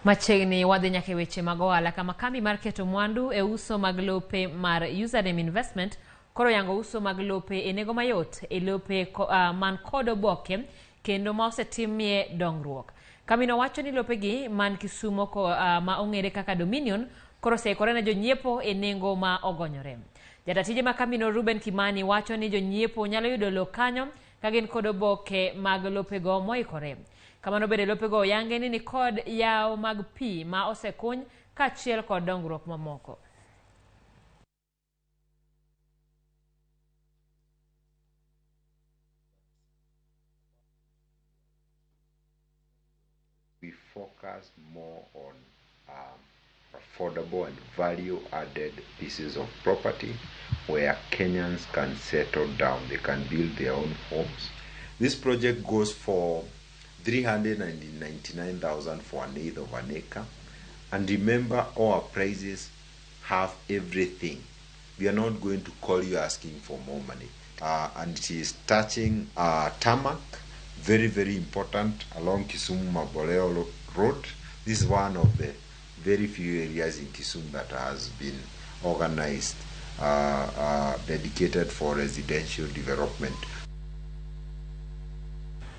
Machiegni wadhi nyaka e weche mag ohala kama kambi mar keto mwandu e uso mag lope mar Username Investment koro yango uso mag lope e nengo mayot e lope man kod oboke kendo ma osetimie dongruok. Kambino wacho ni lopegi man Kisumo ma ong'ere kaka Dominion koro oseikore ne jonyiepo e nengo ma ogonyore. Jata tije ma kambino Ruben Kimani wacho ni jonyiepo nyalo yudo lo kanyo ka gin kod oboke mag lopego moikore. Kamano bende lopego oyange ni nikod yawo mag pi ma osekuny kaachiel kod dongruok mamoko. We focus more on affordable and value-added pieces of property where Kenyans can settle down, they can build their own homes. This project goes for 399,000 for an eighth of an acre. And remember, our prices have everything. We are not going to call you asking for more money. And it is touching tarmac, very, very important, along Kisumu Maboleo Road. This is one of the very few areas in Kisumu that has been organized, dedicated for residential development.